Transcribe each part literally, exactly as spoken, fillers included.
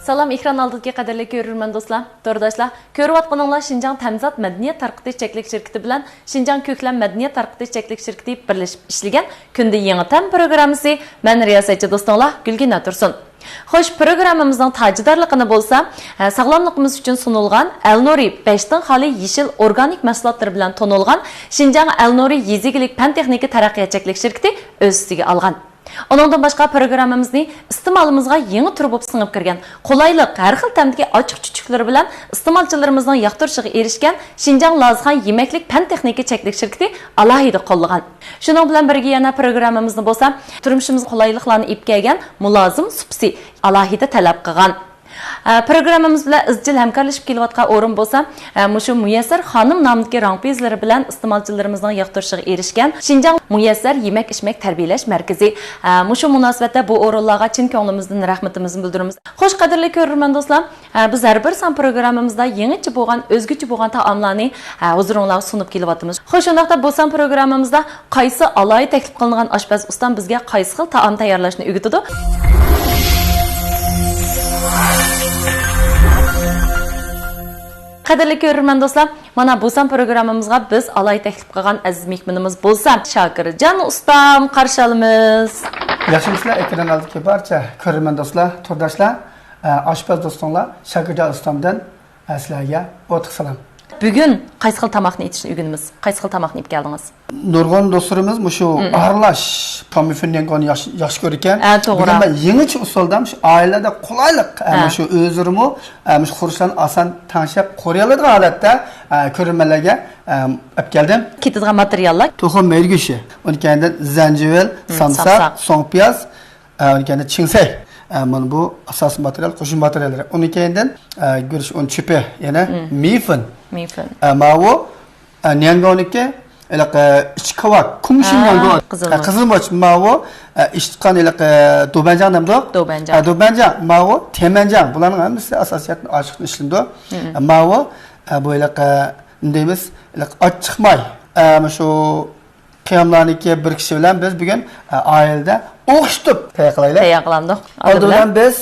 سالام، ئېكران ئالدىدىكى قەدىرلىك كۆرۈرمەن دوستلار، تورداشلار. كۆرۈۋاتقىنىڭلار شىنجاڭ تەمزات مەدەنىيەت تارقىتىش چەكلىك شىركىتى بىلەن شىنجاڭ كۆكلەم مەدەنىيەت تارقىتىش چەكلىك شىركىتى بىرلىشىپ ئىشلىگەن كۈندە يېڭى تەم پروگراممىسى. مەن رىياسەتچى دوستۇڭلار گۈلگىنە تۇرسۇن. خوش، پروگراممىمىزنىڭ تاجىدارلىقىنى بولسا، ھە، ساغلاملىقىمىز ئۈچۈن سۇنۇلغان ئەلنۇرى بەشتىن خالىي يېشىل ئورگانىك مەھسۇلاتلىرى بىلەن تونۇلغان شىنجاڭ ئەلنۇرى يېزا ئىگىلىك پەن تېخنىكا تەرەققىيات چەكلىك شىركىتى ئۆز ئۈستىگە ئالغان. ئۇنىڭدىن باشقا، پروگراممىمىزنى ئىستېمالىمىزغا يېڭى تۈر بولۇپ سىڭىپ كىرگەن، قولايلىق، ھەر خىل تەمدىكى ئاچچىق-چۈچۈكلىرى بىلەن ئىستېمالچىلىرىمىزنىڭ ياقتۇرۇشىغا ئېرىشكەن شىنجاڭ لازخان يېمەكلىك پەن تېخنىكا چەكلىك شىركىتى ئالاھىدە قوللىغان. شۇنىڭ بىلەن بىرگە، يەنە پروگراممىمىزنى بولسا تۇرمۇشىمىزغا قولايلىقلارنى ئېلىپ كەلگەن مۇلازىم سۇپىسى ئالاھىدە تەلەپ قىلغان. ئە، پروگراممىمىز بىلەن ئىزچىل ھەمكارلىشىپ كېلىۋاتقان ئورۇن بولسا، ئە، مۇشۇ مۇيەسسەر خانىم نامىدىكى رەڭپىيىزلىرى بىلەن ئىستېمالچىلىرىمىزنىڭ ياقتۇرۇشىغا ئېرىشكەن شىنجاڭ مۇيەسسەر يېمەك-ئىچمەك تەربىيەلەش مەركىزى. ئە، مۇشۇ مۇناسىۋەتتە بۇ ئورۇنلارغا چىن كۆڭلىمىزدىن رەھمىتىمىزنى بىلدۈرىمىز. خوش، قەدىرلىك كۆرۈرمەن دوستلار، ئە، بىز ھەر بىر سان پروگراممىمىزدا يېڭىچە بولغان، ئۆزگىچە بولغان تائاملارنى، ئە، ھۇزۇرۇڭلارغا سۇنۇپ كېلىۋاتىمىز. خوش، شۇنداقتا بۇ سان پروگراممىمىزدا قايسى ئالاھىدە تەكلىپ قىلىنغان ئاشپەز ئۇستام بىزگە قايسى خىل تائام تەييارلاشنى ئۆگىتىدۇ؟ قەدىرلىك كۆرۈرمەن دوستلار، مانا بۇ سان پروگراممىمىزغا بىز ئالاھىدە تەكلىپ قىلغان ئەزىز مېھمىنىمىز بولسا شاكىرجان ئۇستام، قارشى ئالىمىز. ياخشىمۇسىلەر، ئېكران ئالدىدىكى بارچە كۆرۈرمەن دوستلار، تورداشلار؟ ئە، ئاشپەز دوستۇڭلار شاكىرجان ئۇستامدىن، ئە، سىلەرگە ئوتلۇق سالام. بۈگۈن قايسى خىل تاماقنى ئېتىشنى ئۆگىنىمىز؟ قايسى خىل تاماقنى ئېلىپ كەلدىڭىز؟ نۇرغۇن دوستلىرىمىز مۇشۇ ئارىلاش پامفېننىڭ ياخشى، ياخشى كۆرىدىكەن. ھە، توغرا. بۈگۈن مەن يېڭىچە ئۇسۇلدا مۇشۇ ئائىلىلەردە قولايلىق، ئە، ھە، مۇشۇ ئۆزلىرىمۇ، ئە، مۇشۇ خۇرۇچلارنى ئاسان تەڭشەپ قورۇيالايدىغان ھالەتتە، ئە، كۆرۈرمەنلەرگە، ئە، ئەپ كەلدىم. كېتىدىغان ماتېرىياللار. توخۇ مەيدە گۆشى، ئۇنىڭ كەينىدىن زەنجىۋىل، سامساق، سامساق، سوڭ پىياز، ئە، ئۇنىڭ كەينىدىن چىڭسەي. ئە، مانا بۇ ئاساسىي ماتېرىيال، قوشۇمچە ماتېرىياللىرى. ئۇنىڭ كەينىدىن، ئە، گۈرۈچ ئۇن چۆپى، يەنە مىفىن. مىفىن. ئە، ماۋۇ، ئە، نياڭگونىڭكى ھېلىقى ئىچى كاۋاك، كۇمشىن نياڭگو. قىزىل ئە، مۇچ. قىزىل مۇچ. ماۋۇ، ئە، ئىشتىقان ھېلىقى دوبەنجاڭ دەمدۇق؟ دوبەنجاڭ. ئە، دوبەنجاڭ. ماۋۇ تېمەنجاڭ. بۇلارنىڭ ھەممىسى ئاساسىيەتتىن ئاشلىقتىن ئىشلىنىدۇ. ئە، ماۋۇ، ئە، بۇ ھېلىقى، نېمە دەيمىز؟ ھېلىقى ئاچچىق ماي. ئە، مۇشۇ قىياملارنىڭكى بىر كىشى بىلەن بىز بۈگۈن، ئە، ئائىلىدە ئوخشىتىپ تەييار قىلايلى. تەييار قىلامدۇق. ئالدى بىلەن بىز،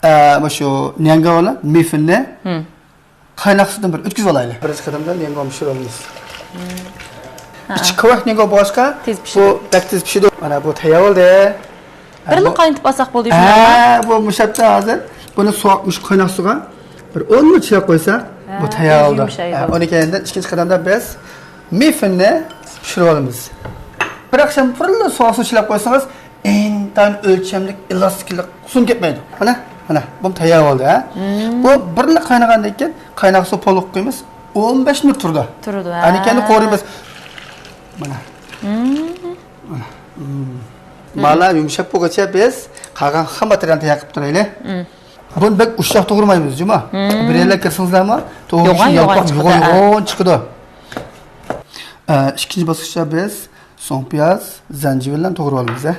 ئە، مۇشۇ نياڭگو بىلەن مىفىننى قايناق سۇدىن بىر ئۆتكۈزۈپ ئالايلى. بىرىنچى قەدەمدە نياڭگو پىشۇرىۋالىمىز. ھە. ئىچى كاۋاك نياڭگو بولغاچقا، تېز پىشىدۇ. بۇ بەك تېز پىشىدۇ. مانا بۇ تەييار بولدى. بىرلا قاينىتىپ ئالساق بولدى، شۇنداقمۇ؟ ھە، بۇ مۇشۇ يەردە ھازىر بۇنى سوغۇق، مۇشۇ قايناق سۇغا بىر ئون مىنۇت چىلاپ قويساق، بۇ تەييار بولدى. ھە، ئۇنىڭ كەينىدىن ئىككىنچى قەدەمدە بىز مىفىننى پىشۇرۇپ ئالىمىز. بىر ئاخشام بىرلا سوغۇق سۇ چىلاپ قويسىڭىز، ئىنتايىن ئۆلچەملىك، ئېلاستىكلىق، سۇنۇپ كەتمەيدۇ. مانا، مانا، بۇ تەييار بولدى، ھە؟ بۇ بىرلا قاينىغاندىن كېيىن قايناق سۇ پولۇق قويىمىز، ئون بەش مىنۇت تۇرىدۇ. تۇرىدۇ، ھە. ئاندىن كېيىن قورۇيمىز. مانا. مانا. مانا يۇمشاپ بولغۇچە بىز قالغان خام ماتېرىيالنى تەييار قىلىپ تۇرايلى. بۇنى بەك ئۇششاق توغرىمايمىز، جۇما. بىر يەرلەر كىرسىڭىزلەرمۇ، توغرا يوغان، يوغان يالپاق، چىقىدۇ، يوغان، ھە. يوغان چىقىدۇ. ئە، ئىككىنچى باسقۇچتا بىز سوڭ پىياز، زەنجىۋىل بىلەن توغرىۋالىمىز، ھە.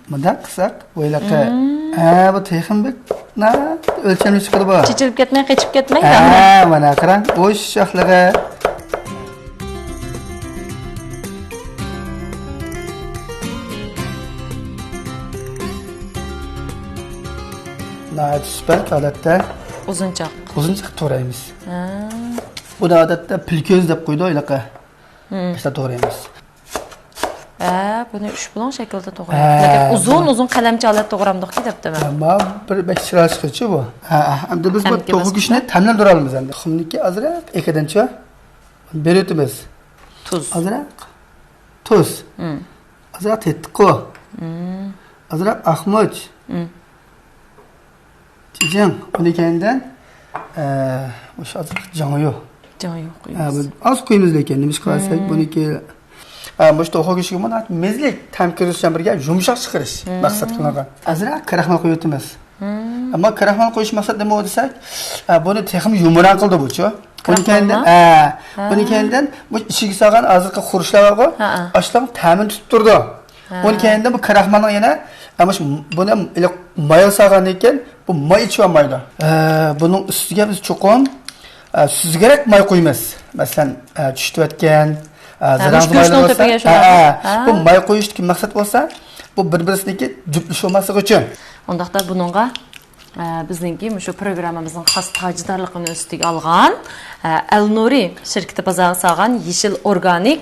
مۇنداق قىلساق، بۇ ھېلىقى، ھە، بۇ تېخىمۇ بەك، نا، ئۆلچەملىك چىقىدۇ بۇ. چېچىلىپ كەتمەي، قېچىپ كەتمەي، ھە، مانا قاراڭ، ئۇششاقلىقى. ناھايىتى سۈپەت ھالەتتە. ئۇزۇنچاق. ئۇزۇنچاق توغرايمىز. ھە. بۇنى ئادەتتە پىل كۆزى دەپ قويىدۇ ھېلىقى. ئىشلەپ توغرايمىز. ھە، بۇنى ئۈچ بۇلۇڭ شەكلىدە توغرايمىز. ھە، لېكىن ئۇزۇن، بۇ ئۇزۇن قەلەمچە ھالەتتە توغرامدۇقكى دەپتىمەن. ئەمما بىر بەك چىرايلىق چىقىدۇ بۇ. ھە، ئەمدى بىز بۇ توخۇ گۆشىنى تەملەندۈرۈۋالىمىز ئەمدى. تۇخۇمنىڭكى ئازراق ئېقىدىنچۇ بېرىۋېتىمىز. تۇز. ئازراق تۇز. ئازراق تېتىقۇ. ئازراق ئاقمۇچ. جىڭ، ئۇنىڭ كەينىدىن، ئە، مۇشۇ ئازراق جاڭيۇ. جاڭيۇ قويىمىز. ئە، بۇ ئاز قويىمىز لېكىن، نېمىشقا دېسەك، بۇنىڭكى، ئە، مۇشۇ توخۇ گۆشىگە مۇنداق مېزىلىك تەم كىرگۈزۈش بىلەن بىرگە يۇمشاق چىقىرىش مەقسەت قىلىنغان. ئازراق كراخمال قويۇۋېتىمىز. ئەمما كراخمال قويۇش مەقسەت نېمە دېسەك، ئە، بۇنى تېخىمۇ يۇمران قىلىدۇ بۇچۇ. ئۇنىڭ كەينىدىن، ئە، ئۇنىڭ كەينىدىن بۇ ئىچىگە سالغان ھازىرقى خۇرۇچلار بارغۇ، ئاشلىقنىڭ تەمىنى تۇتۇپ تۇرىدۇ. ئۇنىڭ كەينىدىن بۇ كراخمالنىڭ يەنە، ئە، مۇشۇ، بۇنى ئىللىق مايغا سالغاندىن كېيىن بۇ ماي ئېچىۋالمايدۇ. ئە، بۇنىڭ ئۈستىگە بىز چوقۇم، ئە، سۈزگۈرەك ماي قويىمىز. مەسىلەن، ئە، چۈشتۈۋەتكەن، ئە، زىراڭزا مايلار بولسا، بۇ ماي قويۇشتىكى مەقسەت بولسا، بۇ بىر-بىرسىنىڭكى جۈپلىشىۋالماسلىقى ئۈچۈن. ئۇنداقتا بۇنىڭغا ئە، بىزنىڭكى مۇشۇ پروگراممىمىزنىڭ خاس تاجدارلىقىنى ئۈستىگە ئالغان، ئە، ئەلنۇرى شىركىتى بازارغا سالغان يېشىل ئورگانىك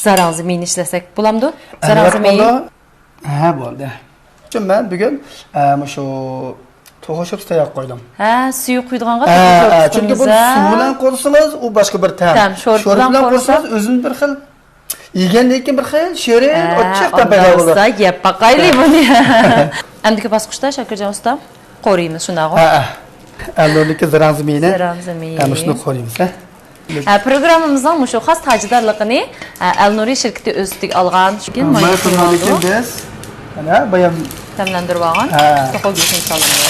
زاراڭزىمىنى ئىشلەتسەك بولامدۇ؟ ئەلۋەتتە زاراڭزىمىنى. بولىدۇ. ھە، بولدى. چۈنكى مەن بۈگۈن، ئە، مۇشۇ توخۇ شورپىسى تەييار قىلىپ قويدۇم. ھە، سۈيى قۇيىدىغانغا ھە، توخۇ شورپىسى ھە، چۈنكى بۇنى قىلىمىز، ھە. سۇ بىلەن قورۇسىڭىز، ئۇ باشقا بىر تەم. تەم، شورپا شورپا بىلەن بىلەن قورۇسىڭىز، قورۇسا ئۆزىنى بىر خىل يېگەندىن كېيىن بىر خىل شېرىن، ھە، ئوچۇق تەم پەيدا بولىدۇ. ئانداق بولسا يەپ باقايلى بۇنى. ئەمدىكى باسقۇچتا شاكىرجان ئۇستام قورۇيمىز، شۇنداقغۇ؟ ھە، ھە. ئەلنۇرنىڭكى زىرەڭزىمىنى. زىرەڭزىمىنى. ھە، مۇشۇنى قورۇيمىز، ھە. ھە، پروگراممىمىزنىڭ مۇشۇ خاس تاجدارلىقىنى، ھە، ئەلنۇرى شىركىتى ئۆز ئۈستىگە ئالغان. مايا قىلغاندىن كېيىن بىز مانا بايام تەملەندۈرۈپ ئالغان ھە. توخۇ گۆشىنى سالىمىز.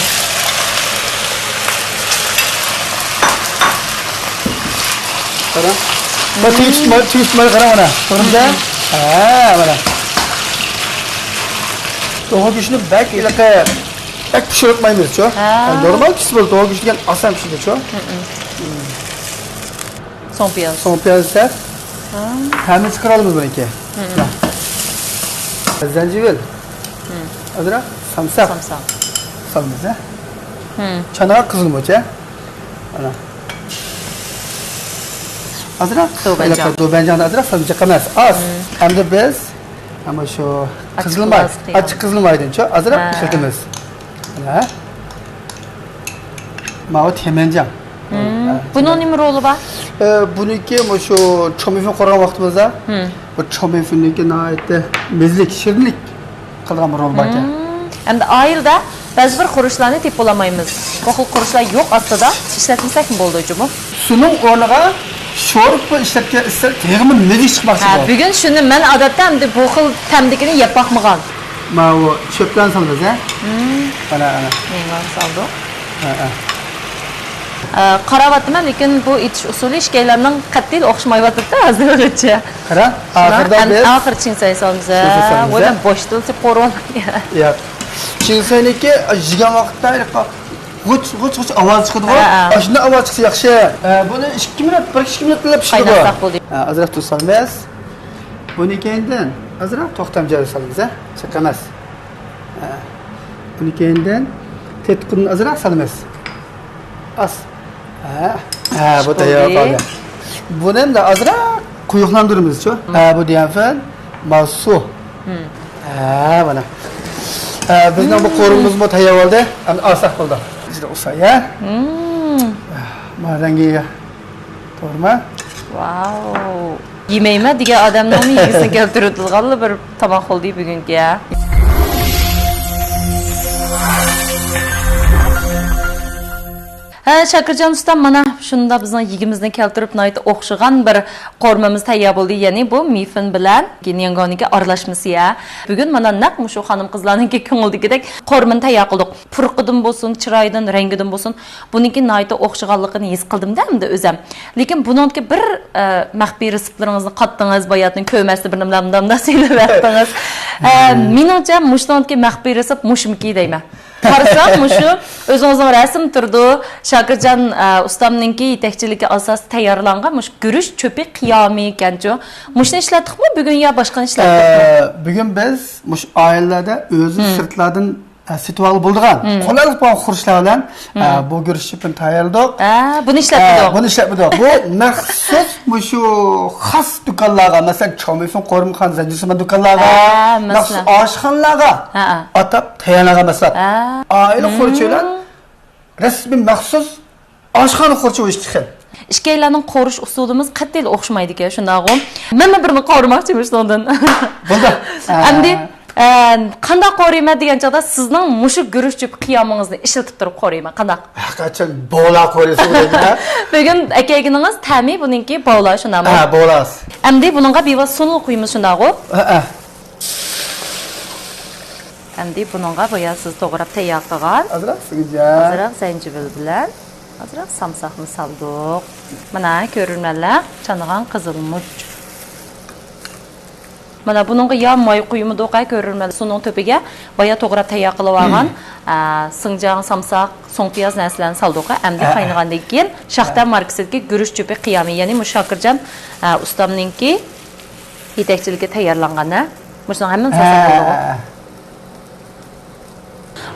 قارا. بۇ تۈگۈتمەي، تۈگۈتمەي قارا مانا. كۆردۈڭىزمۇ؟ ھە، مانا. توخۇ گۆشىنى بەك ھېلىقى، بەك پىشۇرۇپ قويمايمىزچۇ. ھە. نورمال پىشسا بولىدۇ، توخۇ گۆشى دېگەن ئاسان پىشىدىچۇ. سوڭ پىياز. سوڭ پىياز سەپ. ھە. ھەممىسى قىرالىمىز بۇنىڭكى. زەنجىۋىل. ئازراق سامساق. سامساق. سالىمىز، ھە. چانىغان قىزىل مۇچ، ھە. مانا. ئازراق دوبەنجان. دوبەنجاننى ئازراق سالىمىز، جىق ئەمەس، ئاز. ئەمدى بىز مانا شۇ ئاچچىق قىزىل ماي، ئاچچىق قىزىل مايدىنچۇ ئازراق ئىشلىتىمىز. ماۋۇ تيەنمەنجياڭ. بۇنىڭ نېمە رولى بار؟ ئە، بۇنىڭكى مۇشۇ چاۋمىفېن قورغان ۋاقتىمىزدا بۇ چاۋمىفېننىڭكى ناھايىتى مەززىلىك، شېرىنلىك قىلىدىغان بىر رولى باركەن. ئەمدى ئائىلىدە بەزى بىر خۇرۇچلارنى تېپىپ بولالمايمىز. بۇ خىل خۇرۇچلار يوق ئاستىدا ئىشلەتمىسەكمۇ بولىدۇ جۇمۇ. سۇنىڭ ئورنىغا شورپا ئىشلەتكەن ئىستىل تېخىمۇ مەززىلىك چىقماقچى بۇ. بۈگۈن شۇنى مەن ئادەتتە ئەمدى بۇ خىل تەمدىكىنى يەپ باقمىغان. ماۋۇ چۆپلەرنى سالىمىز، ھە؟ مانا، ئانا. مېۋىنى سالدۇق. ھە، ھە. ئە، قاراۋاتىمەن، لېكىن بۇ ئېتىش ئۇسۇلى ئىككىيلەننىڭ قەتئىي ئوخشىمايۋاتىدۇ ھازىرغىچە. قارا، ئاخىردا بىز ئاخىرى چىڭسەي سالىمىز، ھە؟ ۋاي، مەن بوشتىن سېلىپ قورۇۋالدىم. ياق. چىڭسەينىڭكى يېگەن ۋاقىتتا غۇچ، غۇچ، غۇچ ئاۋاز چىقىدىغۇ. ھە، ھە. ئاشۇنداق ئاۋاز چىقسا ياخشى. ھە، بۇنى ئىككى مىنۇت، بىر ئىككى مىنۇت بىلەن پىشىدۇ. قايناتساق بولدى. ھە، ئازراق تۇز سالىمىز. بۇنى كەينىدىن ئازراق توختام جاۋىدى سالىمىز، ھە؟ جىق ئەمەس. ھە. بۇنى كەينىدىن تېتىقىدىن ئازراق سالىمىز. ئاز. ھە. ھە، بۇ تەييار قالدى. بۇنى ئەمدى ئازراق قويۇقلاندۇرىمىزچۇ. ھە، بۇ دېگەن فەن ماۋۇ سۇ. ھە، مانا. ھە، بىزنىڭ بۇ قورۇمىمىزمۇ تەييار بولدى. ئەمدى ئالساق بولدى. جۈدە ئوخشاش، ھە؟ مانا رەڭگى توغرىمۇ؟ ۋاۋ. يېمەيمەن دېگەن ئادەمنىڭمۇ يېگۈسىنى كەلتۈرۈۋېتىدىغانلا بىر تاماق بولدى بۈگۈنكى، ھە؟ ھە، شاكىرجان ئۇستام، مانا شۇنداق بىزنىڭ يېگىمىزنى كەلتۈرۈپ، ناھايىتى ئوخشىغان بىر قورۇمىمىز تەييار بولدى. يەنى بۇ مىفىن بىلەن نياڭگاۋنىڭكى ئارىلاشمىسى، ھە. بۈگۈن مانا نەق مۇشۇ خانىم-قىزلارنىڭكى كۆڭلىدىكىدەك قورۇمىنى تەييار قىلدۇق. پۇرىقىدىن بولسۇن، چىرايىدىن، رەڭگىدىن بولسۇن، بۇنىڭكى ناھايىتى ئوخشىغانلىقىنى ھېس قىلدىم-دە ئەمدى ئۆزەم. لېكىن بۇنىڭدىكى بىر، ئە، مەخپىي رېتسېپلىرىڭىزنى قاتتىڭىز، باياتىن كۆرمەستە بىر نېمىلەر مۇنداق مۇنداق سېلىۋەتتىڭىز. ئە، مېنىڭچە مۇشۇنىڭدىكى مەخپىي رېتسېپ مۇشۇمىكى دەيمەن. قارىسام، مۇشۇ ئۆزىڭىزنىڭ رەسىمى تۇرىدۇ. شاكىرجان، ئە، ئۇستامنىڭكى يېتەكچىلىكى ئاساسىدا تەييارلانغان مۇشۇ گۈرۈچ چۆپى قىيامى ئىكەنچۇ. مۇشۇنى ئىشلەتتۇقمۇ بۈگۈن يا باشقىنى ئىشلەتتۇقمۇ؟ ئە، بۈگۈن بىز مۇشۇ ئائىلىلەردە ئۆزى سىرتلاردىن، ئە، سېتىۋالغىلى بولىدىغان قولايلىق بولغان خۇرۇچلار بىلەن، ئە، بۇ گۈرۈچ چۆپىنى تەييارلىدۇق. ئە، بۇنى ئىشلەتمىدۇق. ئە، بۇنى ئىشلەتمىدۇق. بۇ مەخسۇس مۇشۇ خاس دۇكانلارغا، مەسىلەن، چاۋمىفىن قورۇمىخانا زەنجىرسىمان دۇكانلارغا، ھە، مەخسۇس مەسىلەن. ئاشخانىلارغا ھە، ھە. ئاتاپ تەييارلانغان مەھسۇلات. ھە. ئائىلە خۇرۇچى بىلەن رەسمىي مەخسۇس ئاشخانا خۇرۇچى بۇ ئىككى خىل. ئىككىيلەننىڭ قورۇش ئۇسۇلىمىز قەتئىيلا ئوخشىمايدىكەن، شۇنداقغۇ؟ مەنمۇ بىرنى قورۇماقچىمەن شۇنىڭدىن. بولدى. ئەمدى، ئە، قانداق قورۇيمەن دېگەن چاغدا سىزنىڭ مۇشۇ گۈرۈچ چۆپ قىيامىڭىزنى ئىشلىتىپ تۇرۇپ قورۇيمەن. قانداق؟ ھەقىقەتەن بولا قورۇيسىز دەيمەن. بۈگۈن ئەكەلگىنىڭىز تەمى بۇنىڭكى بولا، شۇنداقمۇ؟ ھە، بولا. ئەمدى بۇنىڭغا بىۋاسىتە سۇنى قۇيىمىز، شۇنداقغۇ؟ ھە، ھە. ئەمدى بۇنىڭغا بايا سىز توغراپ تەييار قىلغان ئازراق سىڭجاڭ، ئازراق زەنجىۋىل بىلەن ئازراق سامساقنى سالدۇق. مانا، كۆرۈرمەنلەر، چانىغان قىزىلمۇچ. مانا بۇنىڭغا يا ماي قۇيمىدۇق، ھە، كۆرۈرمەنلەر. سۇنىڭ تۆپىگە بايا توغراپ تەييار قىلىۋالغان، ئە، سىڭجاڭ، سامساق، سوڭ پىياز نەرسىلەرنى سالدۇق، ھە. ئەمدى ھە. قاينىغاندىن كېيىن شاختا ھە. ماركىسىدىكى گۈرۈچ چۆپى قىيامى، يەنى مۇشۇ شاكىرجان، ئە، ئۇستامنىڭكى يېتەكچىلىكى تەييارلانغان، ھە؟ مۇشۇنىڭ ھەممىنى سالساق ھە. بولىدىغۇ؟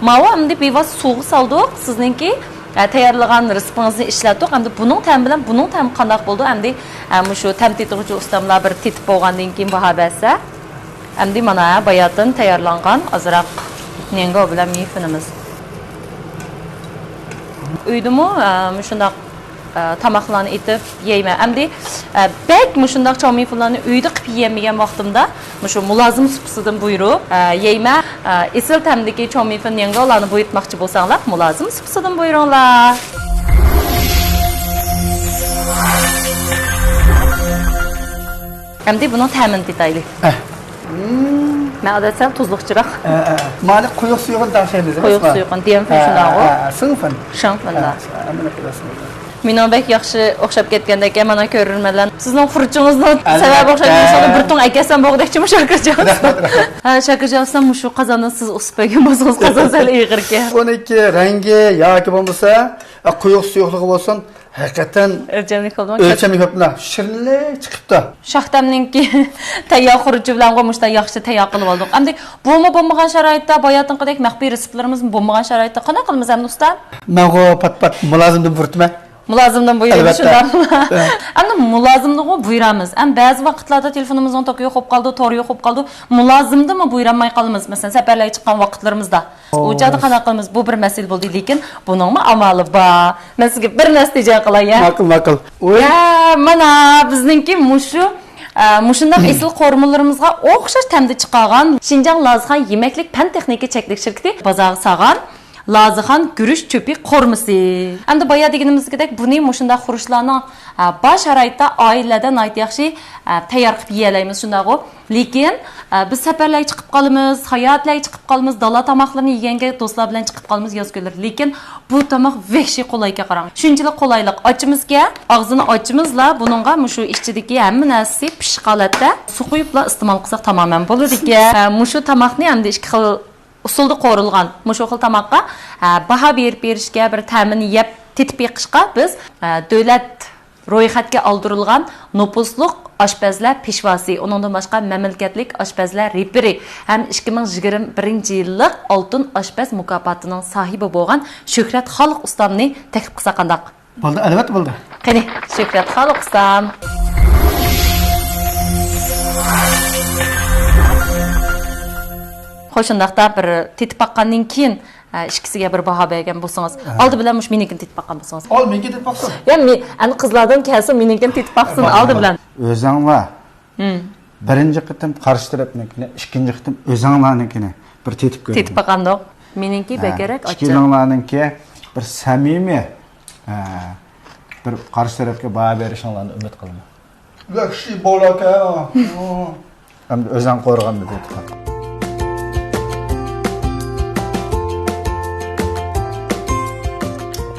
ماۋۇ ئەمدى بىۋاسىتە سۇغا سالدۇق. سىزنىڭكى، ئە، تەييارلىغان رىزقىڭىزنى ئىشلەتتۇق. ئەمدى بۇنىڭ تەمى بىلەن بۇنىڭ تەمى قانداق بولىدۇ؟ ئەمدى، ئە، مۇشۇ تەم تېتىغۇچى ئۇستاملار بىر تېتىپ بولغاندىن كېيىن باھا بەرسە. ئەمدى مانا باياتىن تەييارلانغان ئازراق نياڭگاۋ بىلەن مېيفېنىمىز. ئۆيدىمۇ، ئە، مۇشۇنداق، ئە، تاماقلارنى ئېتىپ يەيمەن. ئەمدى، ئە، بەك مۇشۇنداق چاۋمېيفېنلارنى ئۆيدە قىلىپ يېيەلمىگەن ۋاقتىمدا مۇشۇ مۇلازىم سۇپىسىدىن بۇيرۇپ، ئە، يەيمەن. ئە، ئېسىل تەمدىكى چاۋمېيفېن نياڭگاۋلارنى بۇيرۇتماقچى بولساڭلار، مۇلازىم سۇپىسىدىن بۇيرۇڭلار. ئەمدى بۇنىڭ تەمىنى تېتايلى. ئە. مەن ئادەتتە سەل تۇزلۇقچىراق. ئە، ئە. مانا قويۇق سۇيۇقنى تەڭشەيمىز، قويۇق ئېمەسمۇ؟ سۇيۇقنى، ديەنفېن ئە، شۇنداقغۇ؟ ئە، ئە، سىڭفېن. شاڭفېن ئە، دا. ئە، مانا قويۇق سۇيۇق. مېنىڭ بەك ياخشى ئوخشاپ كەتكەندەك، مانا كۆرۈرمەنلەر. سىزنىڭ خۇرۇچىڭىزنىڭ سەۋەبى ئوخشاپ، ئەلۋەتتە. مۇشۇنى بىر تۇڭ ئەكەلسەم بوغدەكچىمۇ شاكىر جان ئۇستا. ھە، شاكىر جان ئۇستا، مۇشۇ قازاننى سىز ئۇسۇپ بەرگەن بولسىڭىز، قازان سەل ئېغىركەن. ئۇنىڭكى رەڭگى ياكى بولمىسا، ئە، قويۇق سۇيۇقلۇقى بولسۇن، ھەقىقەتەن ئۆلچەملىك بولدىمۇ؟ ئۆلچەملىك بوپتۇ. شىرىنلىك چىقىپتۇ. شاھ تەمنىڭكى تەييار خۇرۇچى بىلەنغۇ مۇشۇنداق ياخشى تەييار قىلىۋالدۇق. ئەمدى بۇمۇ بولمىغان شارائىتتا، باياتىنقىدەك مەخپىي رېتسېپلىرىمىزمۇ بولمىغان شارائىتتا قانداق قىلىمىز ئەمدى ئۇستا؟ مەنغۇ پات-پات مۇلازىمدىن بۇيرۇتىمەن. مۇلازىمدىن بۇيرۇيمىز، ئەلۋەتتە. شۇنداقمۇ؟ ئە. ئەمدى مۇلازىمنىغۇ بۇيرامىز. ئەم، بەزى ۋاقىتلاردا تېلېفونىمىزنىڭ توكى يوق بولۇپ قالىدۇ، تورى يوق بولۇپ قالىدۇ. مۇلازىمدىنمۇ بۇيرالماي قالىمىز. مەسىلەن، سەپەرلەرگە چىققان ۋاقىتلىرىمىزدا. ئۇ چاغدا قانداق قىلىمىز؟ بۇ بىر مەسىلە بولدى، لېكىن بۇنىڭمۇ ئامالى بار. مەن سىزگە بىر نەرسە تېجەڭ قىلاي، يا. ماقۇل، ماقۇل. ئۇي. يا، مانا بىزنىڭكى مۇشۇ، ئە، مۇشۇنداق ئېسىل قورۇمىلىرىمىزغا ئوخشاش تەمدە چىقارغان شىنجاڭ لازىخان يېمەكلىك پەن تېخنىكا چەكلىك شىركىتى بازارغا سالغان لازىخان گۈرۈچ چۆپى قورۇمىسى. ئەمدى بايا دېگىنىمىزدەك، بۇنى مۇشۇنداق خۇرۇچلارنىڭ، ئە، بار شارائىتتا ئائىلىلەردە ناھايىتى ياخشى، ئە، تەييار قىلىپ يېيەلەيمىز، شۇنداقغۇ؟ لېكىن، ئە، بىز سەپەرلەرگە چىقىپ قالىمىز، ساياھەتلەرگە چىقىپ قالىمىز، دالا تاماقلىرىنى يېگەنگە دوستلار بىلەن چىقىپ قالىمىز ياز كۈنلىرى. لېكىن بۇ تاماق ۋەھشىي قولايكەن قاراڭ. شۇنچىلىك قولايلىق. ئاچىمىزكەن، ئاغزىنى ئاچىمىزلا، بۇنىڭغا مۇشۇ ئىچىدىكى ھەممە نەرسىسى پىششىق ھالەتتە سۇ قۇيۇپلا ئىستېمال قىلساق تامامەن بولىدىكەن. ئە، مۇشۇ تاماقنى ئەمدى ئىككى خىل ئۇسۇلدا قورۇلغان مۇشۇ خىل تاماققا، ئە، باھا بېرىپ بېرىشكە، بىر تەمىنى يەپ تېتىپ بېقىشقا بىز، ئە، دۆلەت رويخەتكە ئالدۇرۇلغان نوپۇسلۇق ئاشپەزلەر پېشۋاسى، ئۇنىڭدىن باشقا مەملىكەتلىك ئاشپەزلەر رېپىرى ھەم ئىككى مىڭ يىگىرمە بىرىنچى يىللىق ئالتۇن ئاشپەز مۇكاپاتىنىڭ ساھىبى بولغان شۆھرەت خالىق ئۇستامنى تەكلىپ قىلساق قانداق؟ بولدى، ئەلۋەتتە بولدى. قېنى، شۆھرەت خالىق ئۇستام. خوش، شۇنداقتا بىر تېتىپ باققاندىن كېيىن، ئە، ئىككىسىگە بىر باھا بەرگەن بولسىڭىز. ھە. ئالدى بىلەن مۇشۇ مېنىڭكىنى تېتىپ باققان بولسىڭىز. ئال، مېنىڭكىنى تېتىپ باقسۇن. يا، مې-، ئەنە قىزلاردىن كەلسۇن، مېنىڭكىنى تېتىپ باقسۇن، ئالدى بىلەن. ئۆزۈڭلار. ھىم. بىرىنچى قېتىم قارشى تەرەپنىڭكىنى، ئىككىنچى قېتىم ئۆزۈڭلارنىڭكىنى بىر تېتىپ كۆرۈڭ. تېتىپ باقامدۇق. مېنىڭكى ھە، بەكرەك ئاچچىق. ئىككىڭلارنىڭكى بىر سەمىمىي، ھە، بىر قارشى تەرەپكە باھا بېرىشىڭلارنى ئۈمىد قىلىمەن. ۋەھشىي بولاكەن. ئەمدى ئۆزۈڭ قورۇغان بىر ئېتىقاد.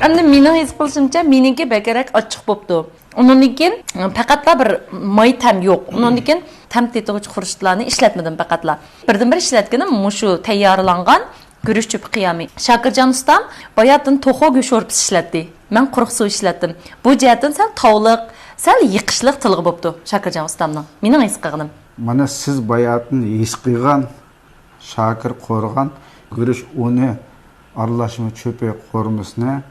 ئەمدى مېنىڭ ھېس قىلىشىمچە، مېنىڭكى بەكرەك ئاچچىق بوپتۇ. ئۇنىڭدىن كېيىن، پەقەتلا بىر ماي تەم يوق. ئۇنىڭدىن كېيىن تەم تېتىغۇچ خۇرۇچلارنى ئىشلەتمىدىم پەقەتلا. بىردىنبىر ئىشلەتكىنىم مۇشۇ تەييارلانغان گۈرۈچ چۆپى قىيامى. شاكىرجان ئۇستام باياتىن توخۇ گۆش شورپىسى ئىشلەتتى. مەن قۇرۇق سۇ ئىشلەتتىم. بۇ جەھەتتىن سەل تاۋلىق، سەل يېقىشلىق تىلغا بوپتۇ شاكىرجان ئۇستامنىڭ. مېنىڭ ھېس قىلغىنىم. مانا سىز باياتىن ھېس قىلغان شاكىر قورغان گۈرۈچ ئۇنى ئارىلاشما چۆپى قورۇمىسىنى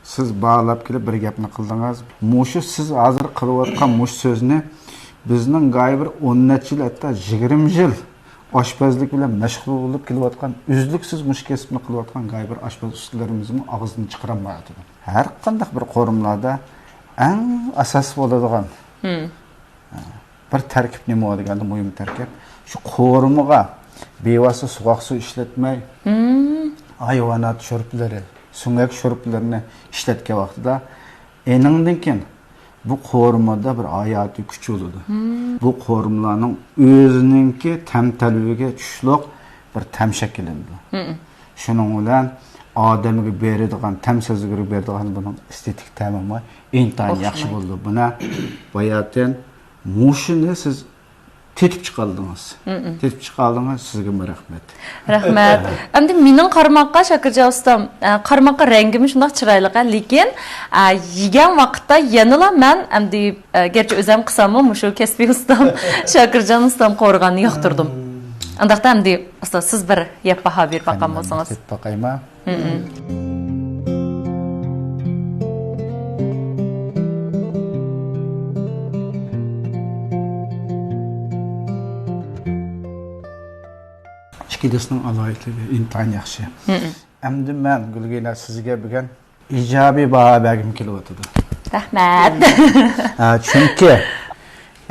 سىز باھالاپ كېلىپ بىر گەپنى قىلدىڭىز. مۇشۇ سىز ھازىر قىلىۋاتقان مۇشۇ سۆزنى بىزنىڭ گاھى بىر ئون نەچچە يىل، ھەتتا يىگىرمە يىل ئاشپەزلىك بىلەن مەشغۇل بولۇپ كېلىۋاتقان، ئۈزلۈكسىز مۇشۇ كەسىپنى قىلىۋاتقان گاھى بىر ئاشپەز ئۇستىلىرىمىزمۇ ئاغزىدىن چىقىرالمايۋاتىدۇ. ھەر قانداق بىر قورۇمىلاردا ئەڭ ئاساسىي بولىدىغان بىر تەركىب نېمە دېگەندە، مۇھىم تەركىب. شۇ قورۇمىغا بىۋاسىتە سوغۇق سۇ ئىشلەتمەي، ھايۋانات شورپىلىرى، سۆڭەك شورپىلىرىنى ئىشلەتكەن ۋاقتىدا، ئېنىڭدىن كېيىن بۇ قورۇمىدا بىر ھاياتىي كۈچ بولىدۇ. بۇ قورۇمىلارنىڭ ئۆزىنىڭكى تەم تەلۋىگە چۈشلۈق بىر تەم شەكىللىنىدۇ. شۇنىڭ بىلەن ئادەمگە بېرىدىغان، تەم سەزگۈرگە بېرىدىغان بۇنىڭ ئېستېتىك تەمىمۇ ئىنتايىن ياخشى بولىدۇ. بۇنى باياتىن مۇشۇنى سىز تېتىپ چىقالدىڭىز. تېتىپ چىقالدىڭىز، سىزگىمۇ رەھمەت. رەھمەت. ئەمدى مېنىڭ قارىماققا، شاكىرجان ئۇستام، ئە، قارىماققا رەڭگىمۇ شۇنداق چىرايلىق، ھە، لېكىن، ئە، يېگەن ۋاقىتتا يەنىلا مەن ئەمدى، ئە، گەرچە ئۆزەم قىلساممۇ، مۇشۇ كەسپىي ئۇستام شاكىرجان ئۇستام قورۇغاننى ياقتۇردۇم. ئۇنداقتا ئەمدى ئۇستاز، سىز بىر يەپ باھا بېرىپ باققان بولسىڭىز. يەپ باقايما؟ ئىككىلىسىنىڭ ئالاھىدىلىكى ئىنتايىن ياخشى. ئەمدى مەن گۈلگىنە سىزگە بۈگۈن ئىجابىي باھا بەرگۈم كېلىۋاتىدۇ. رەھمەت. ھە، چۈنكى،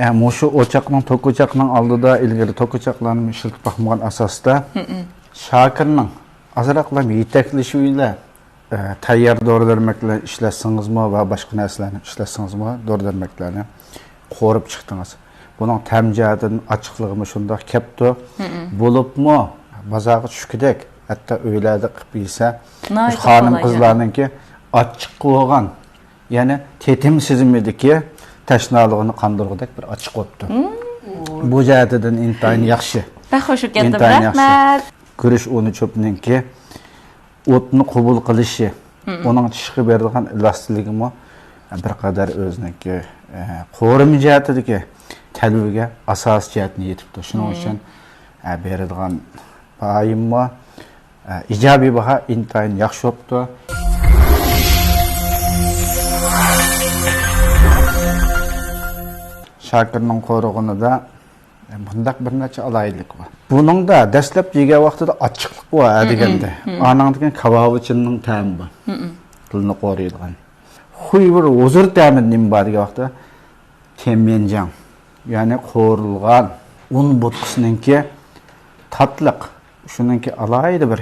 ھە، مۇشۇ ئوچاقنىڭ، توك ئوچاقنىڭ ئالدىدا ئىلگىرى توك ئوچاقلارنى ئىشلىتىپ باقمىغان ئاساستا، شاكىرنىڭ ئازراقلا يېتەكلىشى بىلەن، ھە، تەييار دورا دەرمەكلەرنى ئىشلەتسىڭىزمۇ ۋە باشقا نەرسىلەرنى ئىشلەتسىڭىزمۇ، دورا دەرمەكلەرنى قورۇپ چىقتىڭىز. بۇنىڭ تەم جەھەتتىن ئاچچىقلىقىمۇ شۇنداق كەپتۇ. بولۇپمۇ بازارغا چۈشكۈدەك، ھەتتا ئۆيلەردە قىلىپ يېسە، ناھايىتى خانىم قىزلارنىڭكى ئاچچىق بولغان، يەنى تېتىم سېزىمىدىكى تەشنالىقىنى قاندۇرغۇدەك بىر ئاچچىق بوپتۇ. بۇ جەھەتتىن ئىنتايىن ياخشى. بەك خوش بولۇپ كەتتىم. ئىنتايىن ياخشى. رەھمەت. گۈرۈچ ئۇنى چۆپنىڭكى ئوتنى قوبۇل قىلىشى، ئۇنىڭ چىشقا بېرىدىغان ئېلاستىكلىكىمۇ بىر قەدەر ئۆزىنىڭكى، ئە، قورۇما جەھەتتىكى تەلۋىگە ئاساسىي جەھەتتىن يېتىپتۇ. شۇنىڭ ئۈچۈن، ئە، بېرىدىغان باھايىممۇ، ئە، ئىجابىي باھا ئىنتايىن ياخشى بوپتۇ. شاكىرنىڭ قورۇغىنىدا مۇنداق بىر نەچچە ئالاھىدىلىك بار. بۇنىڭدا دەسلەپ يېگەن ۋاقتىدا ئاچچىقلىق بار، ھە دېگەندە. ئانىڭدىن كېيىن كاۋاۋىچىننىڭ تەمى بار. تىلنى قورۇيدىغان. خۇي بىر ھۇزۇر تەمى نېمە بار دېگەن ۋاقىتتا، تيەنميەنجياڭ، يەنى قورۇلغان ئۇن بوتقىسىنىڭكى تاتلىق، شۇنىڭكى ئالاھىدە بىر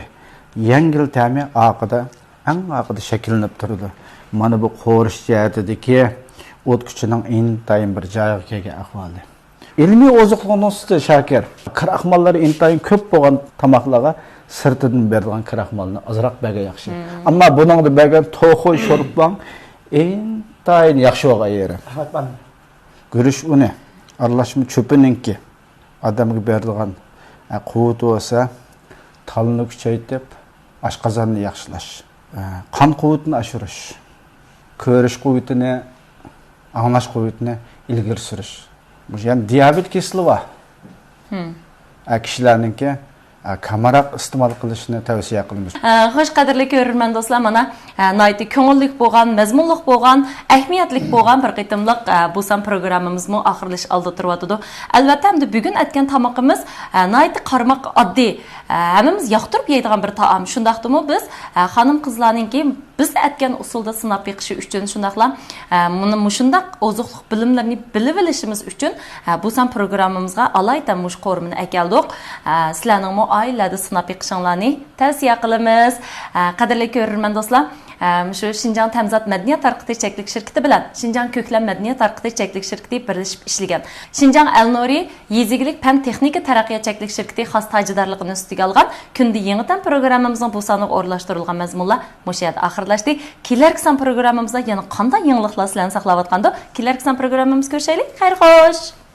يەڭگىل تەمى ئارقىدا، ئەڭ ئارقىدا شەكىللىنىپ تۇرىدۇ. مانا بۇ قورۇش جەھەتىدىكى ئوت كۈچىنىڭ ئىنتايىن بىر جايىغا كەلگەن ئەھۋالى. ئىلمىي ئوزۇقلۇق نۇقتىسىدا شاكىر، كىراخماللىرى ئىنتايىن كۆپ بولغان تاماقلارغا سىرتىدىن بېرىدىغان كىراخمالنى ئازراق بەرگەن ياخشى. ئەمما بۇنىڭدا بەرگەن توخۇ شورپىڭ ئىنتايىن ياخشى بولغان يېرى. گۈرۈچ ئۇنى، ئارىلاشما چۆپىنىڭكى ئادەمگە بېرىدىغان، ئە، قۇۋۋىتى بولسا، تالنى كۈچەيتىپ، ئاشقازاننى ياخشىلاش، ئە، قان قۇۋۋىتىنى ئاشۇرۇش، كۆرۈش قۇۋۋىتىنى، ئاڭلاش قۇۋۋىتىنى ئىلگىرى سۈرۈش. مۇشۇ يەنە دىيابېت كېسىلى بار، ئە، كىشىلەرنىڭكى، ئە، كامراق ئىستېمال قىلىشنى تەۋسىيە قىلىمىز. ئە، خوش، قەدىرلىك كۆرۈرمەن دوستلار، مانا، ئە، ناھايىتى كۆڭۈللۈك بولغان، مەزمۇنلۇق بولغان، ئەھمىيەتلىك بولغان بىر قېتىملىق، ئە، بۇسان پروگراممىمىزمۇ ئاخىرلىشىش ئالدىدا تۇرۇۋاتىدۇ. ئەلۋەتتە، ئەمدى بۈگۈن ئەتكەن تامىقىمىز، ئە، ناھايىتى قارىماق ئاددىي، ئە، ھەممىمىز ياقتۇرۇپ يەيدىغان بىر تائام. شۇنداقتىمۇ بىز، ئە، خانىم قىزلارنىڭكى بىز ئەتكەن ئۇسۇلدا سىناپ بېقىشى ئۈچۈن، شۇنداقلا، ئە، مۇنى، مۇشۇنداق ئوزۇقلۇق بىلىملىرىنى بىلىۋېلىشىمىز ئۈچۈن، ئە، بۇسان پروگراممىمىزغا ئالايىتەن مۇشۇ قورۇمىنى ئەكەلدۇق. ئە، سىلەرنىڭمۇ ئائىلىلەردە سىناپ بېقىشىڭلارنى تەۋسىيە قىلىمىز. ئە، قەدىرلىك كۆرۈرمەن دوستلار، ئە، مۇشۇ شىنجاڭ تەمزات مەدەنىيەت تارقىتىش چەكلىك شىركىتى بىلەن شىنجاڭ كۆكلەم مەدەنىيەت تارقىتىش چەكلىك شىركىتى بىرلىشىپ ئىشلىگەن شىنجاڭ ئەلنۇرى يېزا ئىگىلىك پەن تېخنىكا تەرەققىيات چەكلىك شىركىتى خاس تاجىدارلىقىنى ئۈستىگە ئالغان كۈندە يېڭى تەم پروگراممىمىزنىڭ بۇ سانىغا ئورۇنلاشتۇرۇلغان مەزمۇنلار مۇشۇ يەردە ئاخىرلاشتى. كېلەركى سان پروگراممىمىزدا يەنە قانداق يېڭىلىقلار سىلەرنى ساقلاۋاتقاندۇ؟ كېلەركى سان پروگراممىمىزدا كۆرۈشەيلى. خەير خوش!